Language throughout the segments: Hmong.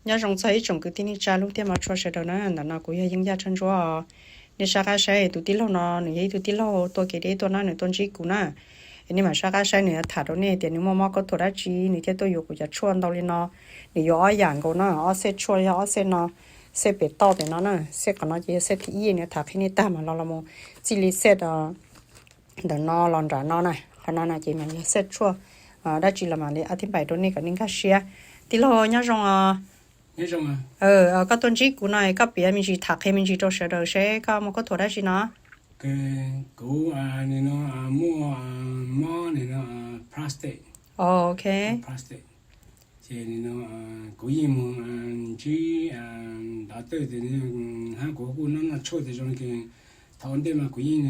Nyob zoo txog ib tsoom kwv tij neej tsa lub thiab mov tshua sawv daws na, ntawm no kuv yog Yeeb Yaj Tshaj Ntsuab. Nej sab qab saib tus tij laug no nws yog ib tug tij laug tuaj kev deb tuaj na, nws tuaj ntsib kuv na. Es nej mam sab qab saib nws yuav tham rau nej tias nws muaj mob khaub thuas dab tsi nws thiaj tuaj yuav kuv cov tshuaj ntau li no. Nws yuav ob yam nkaus na, ob xej tshuaj yog ob xej no, xej pem toj pem no na, xej qhov no ces yog xej thib ib, nws yuav tham qhia nej tag mas los los mus txij li xej ntawm no los nram no na, qhov no no ces mas yog xej tshuaj dab tsi los mam li a thib npaim rau nej kom nej nkag siab. Tij laug nyob zoo os. Koj tuaj ntsib kuv no koj piav me ntsis tham qhia me ntsis rau sawv daws seb koj muaj khaub thuas dab tsi no. Kuv muaj mob prostate. Ok. Ces kuv yeej mus ntsib doctor tias hab kuv kuj noj noj tshuaj tias zoo li, thaum ntej mas kuv yeej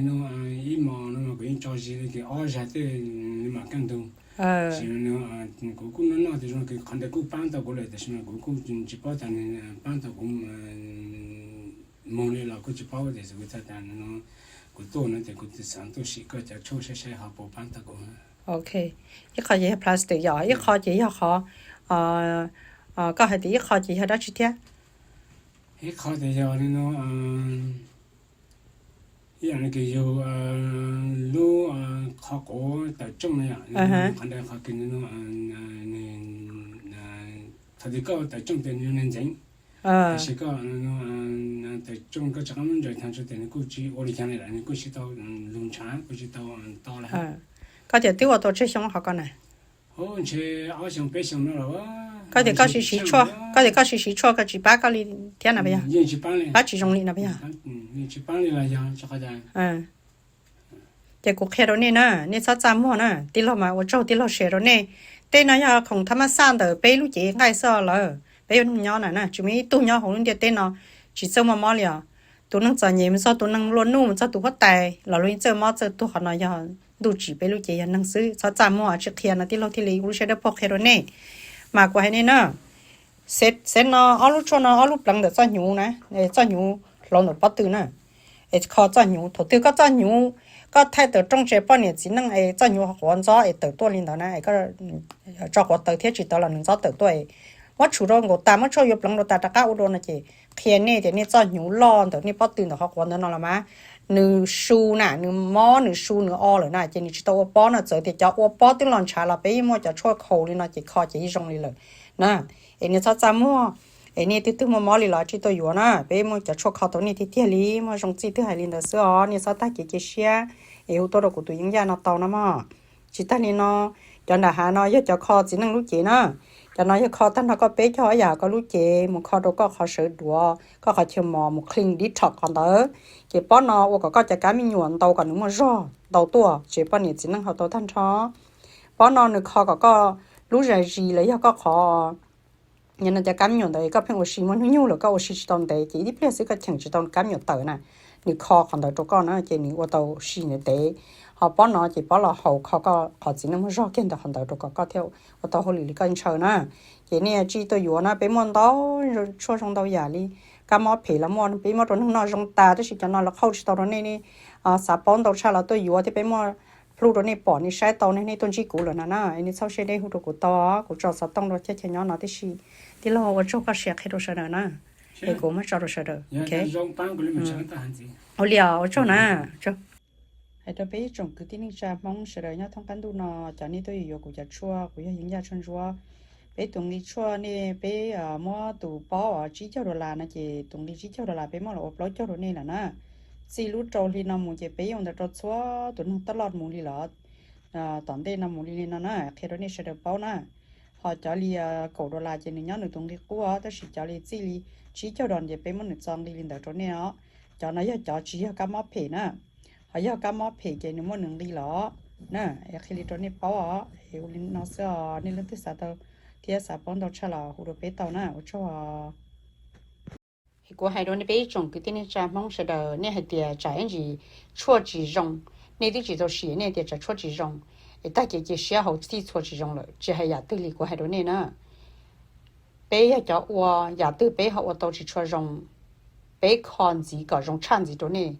ib hmos no mas kuv yeej tso zis li ces ob zag tej mam kaj ntug. Sis kuv kuj noj noj tias zoo li qhov ntawd kuj paab tau kuv lawm, tab sis mas kuv kuj tsis paub tas nws paab tau kuv moog li los kuj tsis paub, tiam sis kuv txhais tas no kuv tuaj no ces kuv xaav tuaj sim koj cov tshuaj saib saib ho puas paab tau kuv. Ok, ib qho ces yog plastic yom, ib qho ces yog qhov, koj hais tias ib qho ces yog dab tsi thiab? Ib qho ces yog li no, ib yam li kws yug lub qhov quav tawm tsooj na yom, qhov ntawd qhov kws no, thaum twg koj tawm tsooj tes nws ntxeev, tab sis koj tawm tsooj koj rov qab muab ntsaws tag tso tes nws kuj tsis ua li cas li lawm, nws kuj tsis tau lug ntshav, kuj tsis tau to lawm. Koj tias twb ua tau tsawg xyoo qhov ko na? Ntshe ob xyoo peb xyoo no los. Koj tias koj siv siv tshuaj, koj tias koj siv siv tshuaj koj tsis pab koj li thiab no puas yog? Pab tsis zoo li no puas yog? Ces kuv qhia rau nej na, nej txhob txaj muag na, tij laug mas ua tsaug tij laug share rau nej. Tej no yog khoom thab mab xaj ntawm peb lub cev nqaij xwb lawm, peb yuav neeg nyob na na, tsis muaj ib tug nyob hauv lub ntiaj teb no tsis txawj muaj mob li os. Tus neeg txom nyem mus txog tus neeg nplua nuj mus txog tus huab tais los luag yeej txawj mob txawj tuag, qhov no yog ntuj tsim peb lub cev yog neeg xwb, txhob txaj muag tsis qhia no tij laug thiaj li ua lub siab dawb paug qhia rau nej. Mas kuv hais nej na, xev no ob lub tshuaj no ob lub pleev ntawm txoj hnyuv na, txoj hnyuv hlau ntawm pob tw na, es kho txoj hnyuv, thaum twg koj txoj hnyuv, koj thaij tawm rooj tses poj niam txiv neej es txoj hnyuv ho quav ntxob es tawm tuaj li ntawd na, es koj tso quav tawv thiab tsis tawv los nws ntxob tawm tuaj es muab tshum rau nkaus tas muab tshuaj yuav pleev rau tas rov qab ua dua no ces qhia nej tias nej txoj hnyuv loj ntawm nej pob tw ntawm qhov quav ntawd no los mas nws su na, nws mob nws su nws o lawm na ces nws tsis tau ua pob no, txawm tias cov ua pob twb los ntshav los peb yeej muaj cov tshuaj khaus li no ces kho ces yeej zoo li lawm na. Es nej txhob txaj muag, es nej twg twg muaj mob li los tsij tuaj yuav na, peb muaj cov tshuaj kho tau nej tiag tiag li, muaj zoo txij twg hais li ntawd xwb os, nej txhob tag kev cia siab es hu tuaj rau kuv tus Yeeb Yaj no tau no mog. Tsis tag li no, cov nram hav no yog cov kho txiv neej lub cev na. Cov no yog kho tag nrho koj peb caug ob yam koj lub cev, mus kho rau koj qhov sawv duav, koj qhov chaw mos, mus clean detox qhov ntawd. Ces pob no ua kom koj cov kab me nyuam ntau kom nws muaj zog ntau tuaj, tsev poj niam txiv neej haus tau tag nrho. Pob no nws kho kom koj lub zais zis los yog koj qhov, no cov kab me nyuam ntawd koj pheej ua si muaj hnub nyoog lawm koj ua si tsis tau ntev ces ib pliag xwb koj cheem tsis tau kab me nyuam tawm na, nws kho qhov ntawd rau koj na ces nws ua tau si ntev ntev. Ho pob no ces pob los haus kho koj qhov txiv neej muaj zog kiag ntawm qhov ntawd rau kom koj thiaj ua tau hauj lwm li koj ntshaw na. Ces nej tsij tuaj yuav na, peb muaj ntau tshuaj zoo ntau yam li, kab mob phem los muaj, peb muab rau neeg noj zoo tas, tab sis cov no lawv qhauj tsis tau rau nej, nej xav paub ntau tshaj los tuaj yuav thiab peb muaj plhu rau nej pom nej saib tau ne, nej tuaj ntsib kuv lawm no na, nej txhob siab deb hu rau kuv tau, kuv tso xov tooj rau chaw nyob no tib si. Tij laug ua tsaug koj share qhia rau sawv daws na, es kuv muab tso rau sawv daws. Ua li os, ua tsaug na. Hais rau peb ib tsoom kwv tij neej tsa Hmoob sawv daws nyob thoob qab ntuj no, cov nej tuaj yuav kuv cov tshuaj, kuv yog Yeeb Yaj Tshuaj Ntsuab. Peb tus nqi tshuaj nej peb muab tus paub tsib caug dollar no ces tus nqi tsib caug dollar peb muab los ua plaub caug rau nej lawm na. Txij lub rau hli no mus ces peb yeej ua ntawd rau txhua tus neeg taj loj mus li lawm, tom ntej no mus li li no na, qhia rau nej sawv daws paub na. Ho cov li kaum dollar ces nws nyob nws tus nqi qub os, tab sis cov li txij li tsib caug dollar ces peb muab nws txo nqi li ntawd rau nej os. Cov no yog cov tsis yog kab mob phem na. Ho yog kab mob phem ces nws muaj nws nqi los na, es qhia li rau nej paub os. Es ua li no xwb os, nej leej twg xav tau thiab xav paub ntau tshaj los hu rau peb tau na, ua tsaug os. Kuv hais rau nej peb ib tsoom kwv tij neej tsa Hmoob sawv daws, nej hais tias tsam ib ntsis tshuaj tsis zoo, nej twb tsis tau sim nej tias tsam tshuaj tsis zoo, es tag kev cia siab hauv txhij txhua tsis zoo lawm, tsis hais yam twg li kuv hais rau nej na. Peb yog cov ua, yam twg peb ho ua tau tsis tshua zoo, peb kho ntxiv kom zoo tshaj ntxiv rau nej.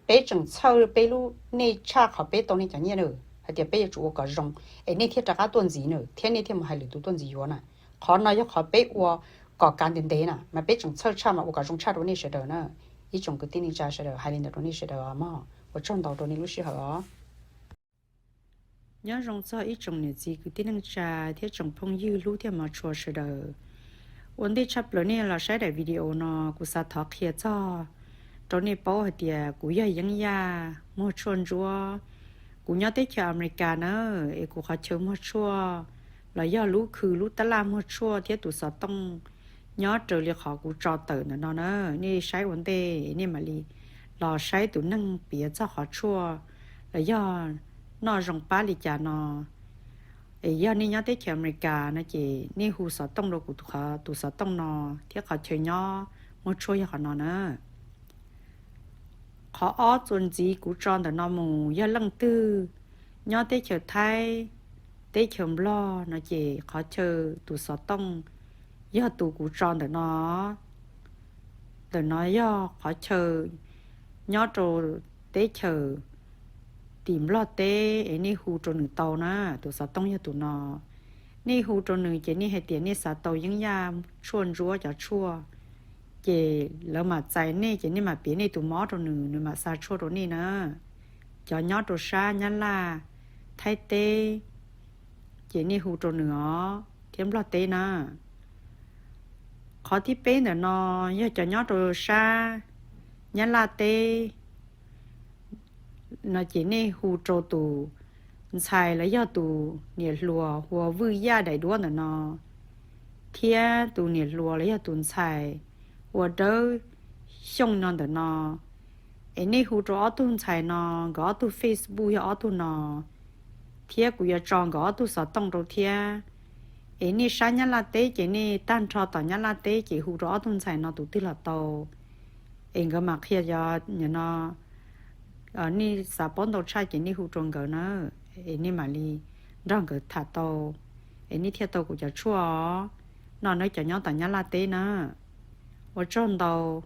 Peb tseem txhawj peb lub, nej tshaj qhov peb tau nej cov nyiaj na, hais tias peb yuav tsum ua kom zoo, es nej thiaj rov qab tuaj ntxiv na, thiab nej thiaj mus hais lwm tus tuaj ntxiv yuav na. Qhov no yog qhov peb ua kom kav ntev ntev na mas peb tseem txhawj tshaj mas ua kom zoo tshaj rau nej sawv daws na. Ib tsoom kwv tij neej tsa sawv daws, hais li ntawd rau nej sawv daws os mog. Ua tsaug ntau rau nej lub sij hawm os. Nyob zoo txog ib tsoom niam txiv kwv tij neej tsa thiab tsoom phooj ywg hlub thiab hmov tshua sawv daws. Ua ntej tshaj plaws nej los saib daim video no, kuv xav thov qhia txog rau nej paub hais tias kuv yog Yeeb Yaj muag tshuaj ntsuab. Kuv nyob teb chaws Amelikas na, es kuv qhov chaw muag tshuaj los yog lub khw lub tab laj muag tshuaj thiab tus xov tooj nyob raws li qhov kuv tso tawm ntawm no na. Nej saib ua ntej nej mam li los saib tus neeg piav txog qhov tshuaj los yog noj zoo pab li cas no. Es yog nej nyob teb chaws Amelikas no ces nej hu xov tooj rau kuv tus xov tooj no thiab qhov chaw nyob muag tshuaj yog qhov no na. Qhov ob txuas ntxiv kuv tso ntawm no mus yog leej twg nyob teb chaws Thaib, teb chaws Nplog no ces qhov chaw tus xov tooj yog tus kuv tso ntawm no. Ntawm no yog qhov chaw nyob rau teb chaws tim Nplog teb es nej hu rau nws tau na, tus xov tooj yog tus no. Nej hu rau nws ces nej hais tias nej xav tau Yeeb Yaj tshuaj ntsuab cov tshuaj, ces lawv mam txais nej ces nej mam piav nej tus mob rau nws, nws mam xa tshuaj rau nej na. Cov nyob rau sab Nyab Laj, Thaib teb, ces nej hu rau nws os thiab Nplog teb na. Qhov thib peb ntawm no yog cov nyob rau sab Nyab Laj teb no ces nej hu rau tus ntxhais los yog tus niam hluas hu ua Vwj Yaj daim duab ntawm no, thiab tus niam hluas los yog tus ntxhais hu ua Dawb Xyooj no ntawm no. Es nej hu rau ob tug ntxhais no, nkawd ob tug Facebook yog ob tug no, thiab kuv yuav tso nkawd ob tug xov tooj rau thiab. Es nej sab Nyab Laj teb ces nej tag nrho tom Nyab Laj teb ces hu rau ob tug ntxhais no tus twg los tau. Es nkawd mam qhia cov no, nej xav paub ntau tshaj ces nej hu rau nkawd na, es nej mam li nrog nkawd tham tau, es nej thiaj tau kuv cov tshuaj os. No nawb cov nyob tom Nyab Laj teb na. Ua tsaug ntau.